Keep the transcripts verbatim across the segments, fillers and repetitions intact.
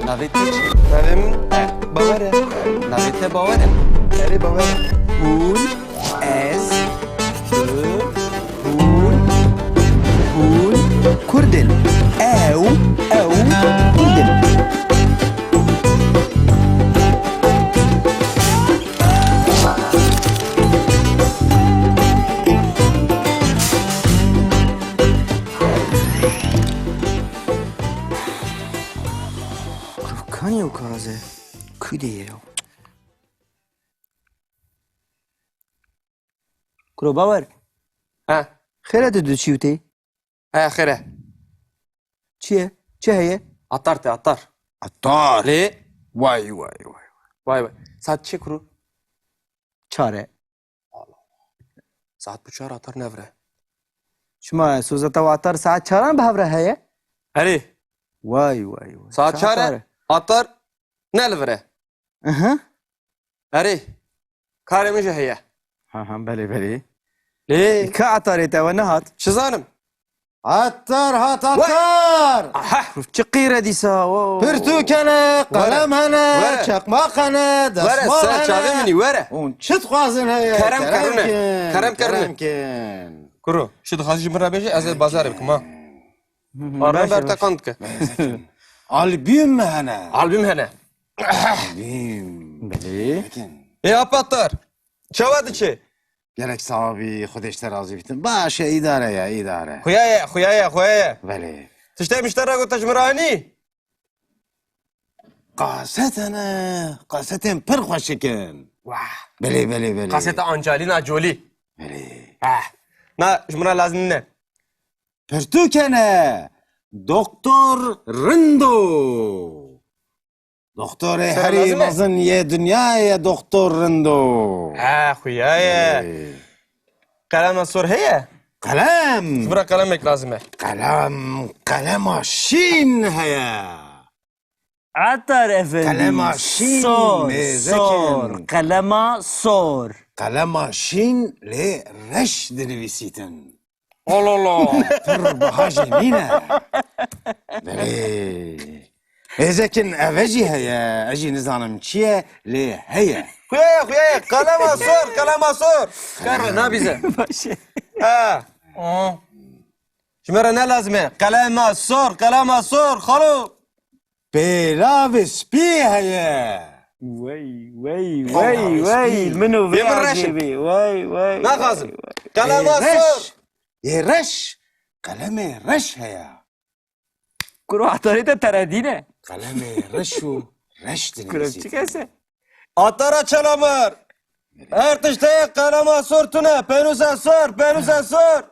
Navê te çi? Navê min Bawer e. Navê te Bawer e? Erê, Bawer e. Hûn, ez, tu, hûn, hûn Kurd in. Ew, ew Kurd in. Kuro, kanî ew kaze? Kû de ye ew? Kuro Bawer. He. Xêr e, tu diçî û tê? He, xêr e. Çi ye? Çi heye? Atar te, atar. Atar? Lê? Vay, vay, vay. Vay, vay. Saet çi kuro? Çar e. Saet bi çar atar nevire. Çima, sozeta we atar saet çaran bi hev re heye? Erê. Vay, vay, vay. Saet çar e, atar ne li vir e. Aha. Erê. Karê min jî heye. Ha, ha, belê, belê. Lê. Ka atarê te we nehat? Çi zanim? Atar hat, atar! Aha! Çi qîr e dîsa, wo! Pirtûk hene, qelem hene, çeqmaq hene, desmal hene. Were, ser çavê min î, were. Hûn çi dixwazin heye? Kerem kerine. Kerem kerine. Kerem kin. Kuro, çi dixwazî ji min re bêje, ez ê bazarê bikim, ha. Hı hı, arna ber teqan dike. Albüm mü hene? Albüm hene. Albüm. Belê. Ê Apatar, çawa diçe? Gerek sawa bî, Xwedê ji te razî bitin. Baş e, îdare ye, îdare. Xuya ye, xuya ye, xuya ye. Belê. Tiştê min ji te re got, te ji min re anî? Kaset hene, kasetên pir xweşik in. Wah. Belê, belê, belê. Kaseta Angelina Jolie. Belê. Ah, na ji min re lazim nîne. Pirtûk hene. Doktor Rindo. Doktorê herî mezin yê dinyayê ye, Doktor Rindo. Ha, xuya ye. Ê. Qelema sor heye? Qelem. Ji min re qelemek lazim e. Qelem, qelema şîn heye. Atar efendî. Qelema şîn, sor, mêzekin. Sor, qelema sor. Qelema şîn lê reş dinivîsîtin. Allah Allah. Pir biha jî nîne. Belê. Êzekin eve jî heye, ez jî nizanim çi ye, lê heye. Xuya ye, xuya ye. Qelema sor, qelema sor. Kare nabîze. Baş e. Ha. Aha. Ji me re ne lazim e. Qelema sor, qelema sor, xalo. Pêlavê spî heye. Wey, wey, wey, wey. Min û vê acêbî. Wey, wey. Naxwazim. Qelema sor. Yê reş. Qelemê reş heye. Kuro, atarê te teredî ne. Qelemê reş û reş dinivîsî. Kuro, çi kes e? Atara Çalamer. Her tişt heye, qelema sor tune. Pênûsa sor, pênûsa sor.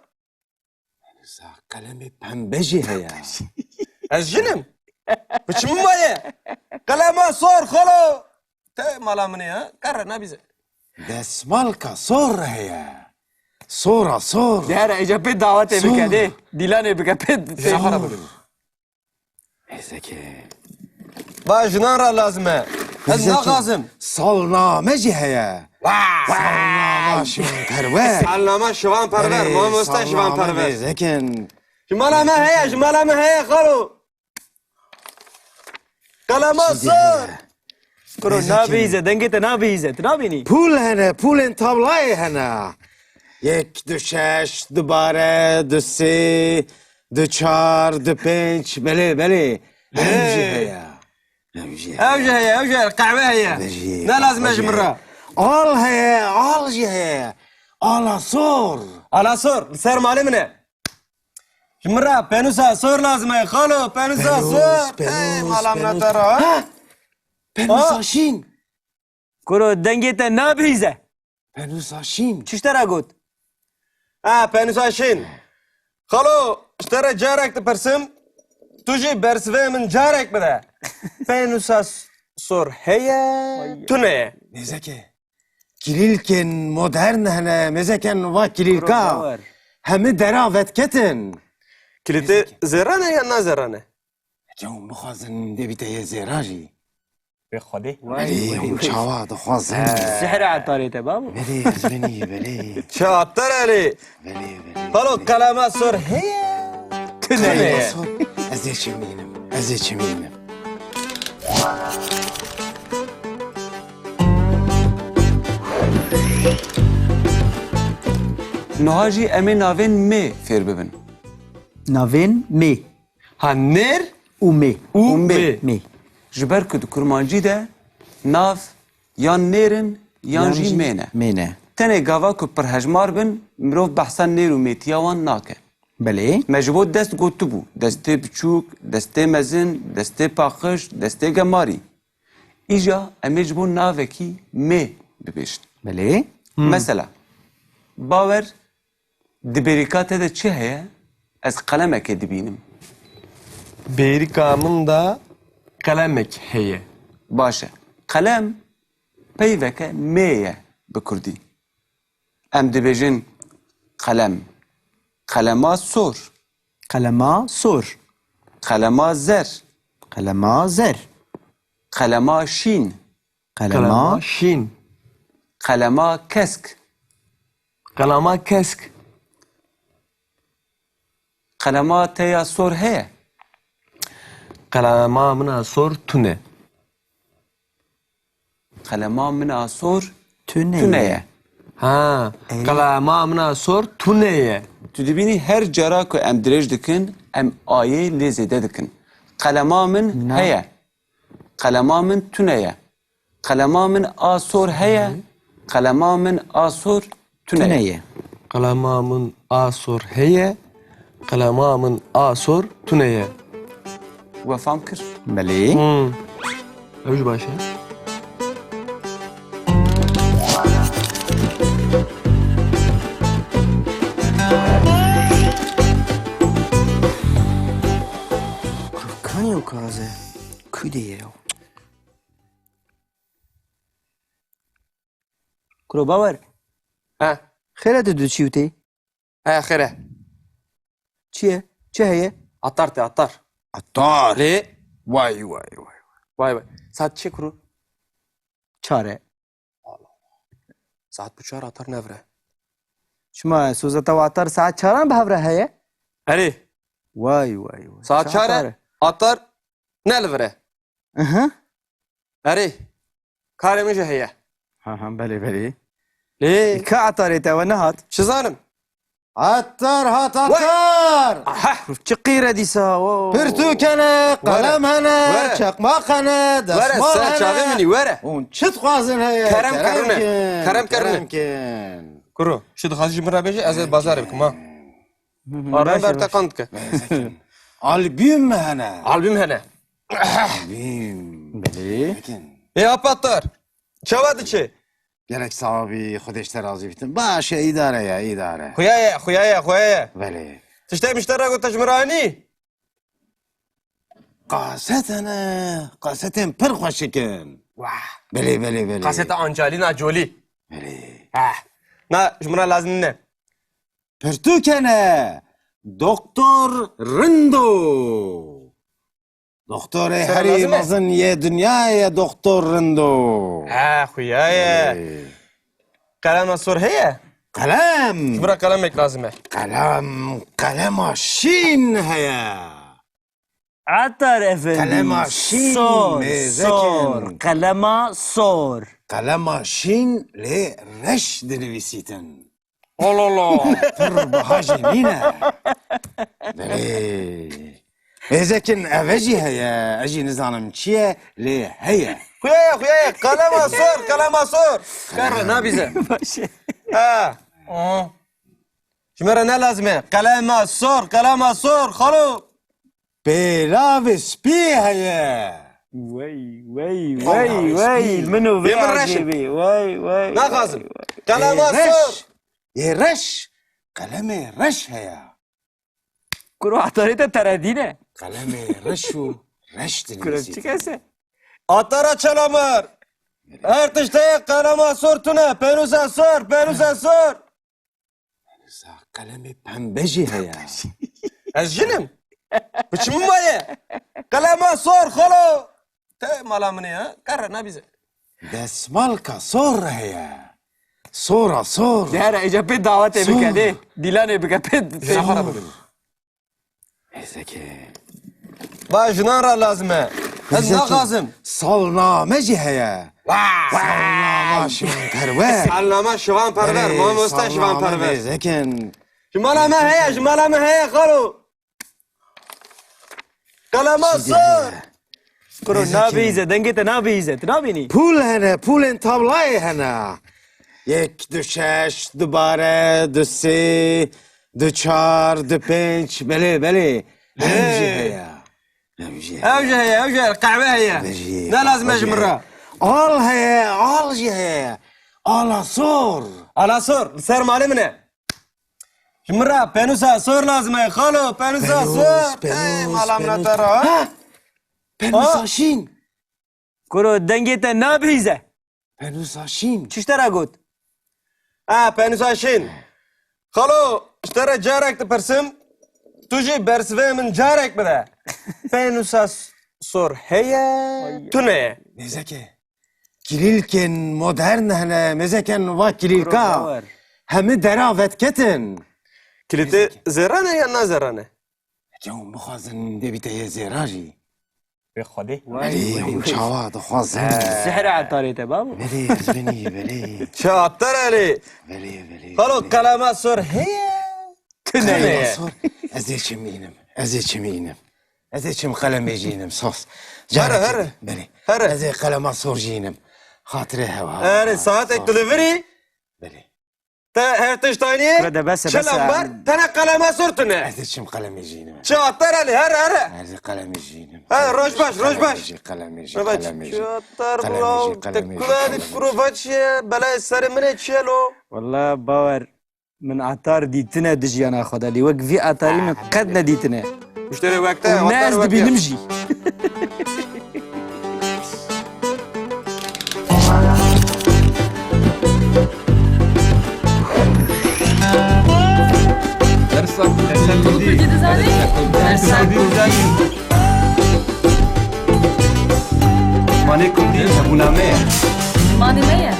Sa qelemê pembe jî heye. Ez jin im. Bi çi min maye? Qelema sor, xalo. Te mala min e, ha? Kare nabîze. Desmalka sor heye. Sora sor. Dêre, êca pê dawetê bike, dê. Dîlanê bike pê. Sor. Êzekê. Va jinan re lazim e. Ez naxwazim. Salname jî heye. Vay! Salnama Şivan Perwer. Salnama Şivan Perwer, mamoste Şivan Perwer. Êzekin. Ji mala me heye, ji mala me heye, xalo. Qelema sor. Kuro, nabihîze, dengê te nabihîze, tu nabînî? Pûl hene, pûlên tavlayê hene. Yek, du şeş, du bare, du sê, du çar, du pênc, belê, belê. Ev jî heye. Ev jî heye. Ev jî heye, ev jî heye. Qehwe heye. Ne lazim e ji min re? Al heye, al jî heye. Ala sor. Ala sor, li ser malê min e. Ji min re pênûsa sor lazim e, xalo, pênûsa sor. Pênûs, pênûs, pênûs. Ey, mala min e te re, ha? Ha! Pênûsa şîn. Kuro, dengê te nabihîze. Pênûsa şîn. Çi ji te re got? Ha, pênûsa şîn. Xalo, ji te re carek dipirsim, tu jî bersivê min carek bide. Pênûsa s-, sor heye, tune ye. Nêzeke. Kilîlkên modern hene, mêzeken va kilîlka. Kuro, bawer. Hemî dera vetketin. Kilîtê zêran e ya na zêran e? Heke hûn bixwazin, dê bîte yê zêra jî. Wê Xwedê. Erê, hûn çawa dixwazin? Sihr e etarê te, babo. Belê, ez binî, belê. Çi atar erê? Belê, belê. Xalo, qelema sor heye? Tune ye. Qelema sor. Ez ê çimînim, ez ê çimînim. Niha jî em ê navên mê fêr bibin. Navên mê. Ha, nêr û mê. Û mê. Mê. Ji ber ku di kurmancî de nav yan nêr in yan jî mê ne. Mê ne. Tenê gava ku pirhejmar bin, mirov behsa nêr û mêtiya wan nake. Belê. Me ji bo dest gotibû, destê biçûk, destê mezin, destê paqij, destê gemarî. Îja em ê ji bo navekî mê bibêjin. Belê. Hmm. Mesela, Bawer, di bêrîka te de çi heye? Ez qelemekê dibînim. Bêrîka min de qelemek heye. Baş e. Qelem peyveke mê ye bi kurdî. Em dibêjin qelem. Qelema sor. Qelema sor. Qelema zer. Qelema zer. Qelema şîn. Qelema şîn. Qelema kesk. Qelema kesk. Qelema te ya sor heye? Qelema min a sor tune. Qelema min a sor tune ye. Ha, qelema min a sor tune ye. Tu dibînî her cara ku em dirêj dikin, em ayê lê zêde dikin. Qelema min heye. Qelema min tune ye. Qelema min a sor heye. Qelema min a sor tune ye. Qelema min a sor heye. Qelema min a sor tune ye. We fam kir? Belê. Hmm. Ew jî baş e. Kanî o kaze. Kudê ye o. Kuro Bawer. He. Xêr e, tu diçî û tê? He, xêr e. Çi ye? Çi heye? Atar te, atar. Atar? Lê? Vay, vay, vay, vay. Vay, vay. Saet çi kuro? Çar e. Saet bi çar atar nevire. Çima, soza te atar saet çaran bi hev re heye? Erê. Vay, vay, vay. Saet çar e, atar ne li vir e. Aha. Erê. Karê min jî heye. Ha, ha, belê, belê. Lê. Ka atarê te we nehat? Çi zanim? Atar hat, atar! Aha! Çi qîr e dîsa, o. Pirtûk hene, qelem hene, çakmak hene, desmal hene. Were, ser çavê min î, were. Hûn çi dixwazin heye? Kerem kerem kin. Kerem kerem kin. Kuro, çi dixwazî ji min re bêje, ez ê bazarê bikim, ha. Hı hı, arran ber te qand dike. Albüm hene. Albüm hene. Albüm. Belê. Ê Apatar, çawa diçe? Gelek sax bî, Xwedê ji te razî bîtin. Baş e, îdare ye, îdare. Xuya ye, xuya ye, xuya ye. Belê. Tiştê mişte re gote ji min re anî? Kaset hene, kasetên pir xweşik in. Wah. Belê, belê, belê. Kaseta Angelina Jolie. Belê. Heh. Na, ji min re lazim nîne. Pirtûk hene. Doktor Rindo. Doktorê herî mezin yê dinyayê ye, Doktor Rindo. Ha, xuya ye. Ê. Qelema sor heye? Qelem. Ji min re qelemek lazim e. Qelem, qelema şîn heye. Atar efendî. Qelema şîn, sor, mêzekin. Sor, qelema sor. Qelema şîn lê reş dinivîsîtin. Allah Allah. Pir biha jî nîne. Belê. Mêzekin eve jî heye, ez jî nizanim çi ye, lê heye. Xuya ye, xuya ye. Qelema sor, qelema sor. Kerre nabîze. Baş e. Ha. Aha. Ji me re ne lazim e. Qelema sor, qelema sor, xalo. Pêlavê spî heye. Wey, wey, wey, wey. Min û vê min reş e. Wey, wey. Naxwazim. Qelema sor. Yê reş. Qelemê reş heye. Kuro atarê te teredî ne. Qelemê reş û reş dinivîsî. Kuro çi kes e? Atara Çalamar. Her tiştê qelema sor tune. Pênûsa sor, pênûsa sor. Sa qelemê pembe jî heye. Ez jin im. Bi çi min maye? Qelema sor, xalo. Te mala min e, ha? Kerre nabîze. Desmalka sor heye. Sora sor. De here, êca pê dawetê bike, de. Dîlanê bike pê. Sor. Hêzekê. Va jinan re lazim e. Ez naxwazim. Salname jî heye. Salnama Şivan Perwer. Salnama Şivan Perwer, Erê, mamoste Şivan salname Perwer. Mêzekin. Ji mala me heye, ji mala me heye, xalo. Qelema sor. Kuro, nabihîze, dengê te nabihîze, tu nabînî? Pûl hene, pûlên tablayê hene. Yek, du şeş, du bare, du sê, du çar, du pênc, belê, belê. Ev jî heye. Ev jî heye. Ev jî heye, ev jî heye. Qehwe heye. Ev jî heye. Ne lazim e ji min re? Al heye, al jî heye. Ala sor. Ala sor, li ser malê min e. Ji min re penûsa sor lazim e, xalo, penûsa sor. Penûs, penûs, penûs. Mala min te re, ha? Ha, penûsa şîn. Kuro, dengê te nabihîze. Penûsa şîn. Çi ji te re got? Ha, penûsa şîn. Xalo, ji te re carek dipirsim, tu jî bersivê min carek bide. Penûsa s-, sor heye, tune ye. Mêzeke. Kilîlkên modern hene, mêzeken va kilîlka. Kuro, bawer. Hemî dera vedketin. Kilîtê zêran e yan na zêran e? Heke hûn bixwazin dê bîte yê zêra jî. Wê Xwedê. Belê, hûn çawa dixwazin? Sihr e etarê te, babo. Belê, ez binî, belê. Çi atar elê? Belê, belê, Xalo, belê. Qelema sor heye? Tune ye. Qelema sor. Ez ê çimînim. Ez ê çimînim. Ez ê çim qelemê jî înim, sos. Here, here. Belê. Here. Ez ê qelema sor jî înim. Xatirê hewa. Here, saetek tu li vir î? Belê. Te her tişt aynî ye? Kure de bes e, bes e. Çi lambar? Tene qelema sor tune. Ez ê çim qelemê jî înim. Çi atar elê, here, here. Ez ê qelemê jî înim. He, roj baş, roj baş. Qelemê jî, qelemê jî, qelemê jî. Çi atar bro, te kula di kuro va çi ye? Belayê serê min ê çi ye lo? Walla bawer. Min atar dîtine di jiyana xwe de, lê wek vî atarî min qet nedîtine. Muşterê wek te, û ne ez dibînim jî. Dersa, dersa Kurdî. Dersa Kurdî. Zimanê Kurdî hebûna me ye. Zimanê me ye.